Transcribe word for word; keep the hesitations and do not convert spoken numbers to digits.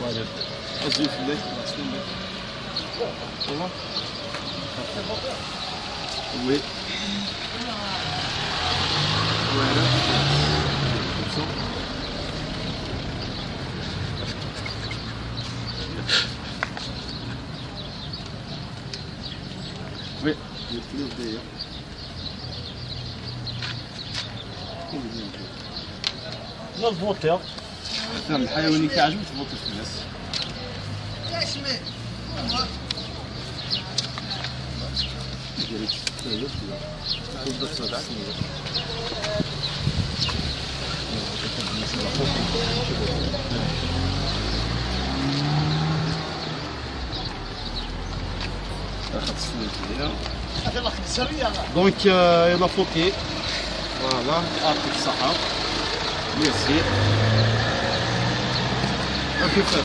Azul fell-ak, merci. Comment? Oui. Voilà. Comme ça. Oui, il pleut d'ailleurs. Combien il pleut? Non, bon, terre. Ata lḥayawan i k-iɛejben tvuṭiḍ fell-as. Donc, euh, il a fauté. Voilà, يعطيك الصحة. Merci. Merci.